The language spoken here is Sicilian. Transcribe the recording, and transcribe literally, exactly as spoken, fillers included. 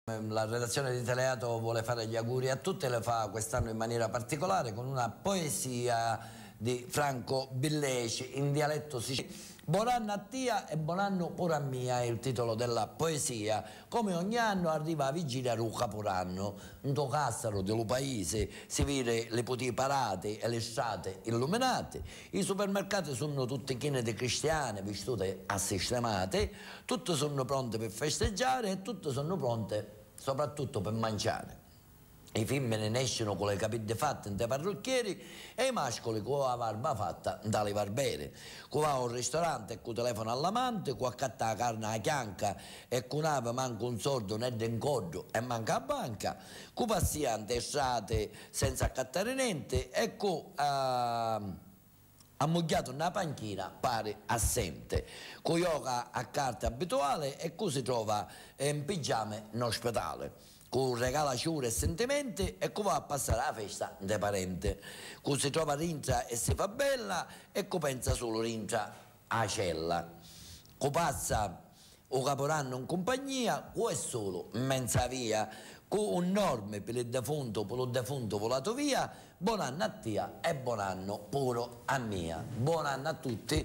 La redazione di Teleato vuole fare gli auguri a tutti e le fa quest'anno in maniera particolare con una poesia di Franco Billeci in dialetto siciliano. Bonanno a tia e bonanno pure a mia è il titolo della poesia. Come ogni anno arriva la vigilia di un caporanno. Nto castaru di lu paisi si viri li putii parati e li strati illuminati. I supermercati sunnu tutti chini di cristiani vistuti assistemati. Tutti sunnu pronti pi festeggiari e tutti sunnu pronti soprattuttu pi manciari. I fimmini nescinu cu li capiddi fatti nte parrucchieri e i masculi cu a varba fatta nta li varberi. Cu va ô ristoranti e cu telefona all'amanti, cu accatta a carni a chianca e cu n'avi mancu un sordu né di ncoddu e manca a banca, cu passia nte strati senza accattari nenti e cu a ammugghiatu nna panchina pari assenti, cu joca a carti abituali e cu si trova in pigiami nno spitali, cu regala ciuri e sintimenti e cu va a passari a festa nte parenti, cu si trova rintra e si fa bella e cu pensa sulu rintra a cella, cu passa u capurannu in cumpagnia, cu è sulu mmenza via, cu un normi pi li defuntu, pi lu defuntu vulatu via, bonannu a tia e bonannu puru a mia. Bonannu a tutti,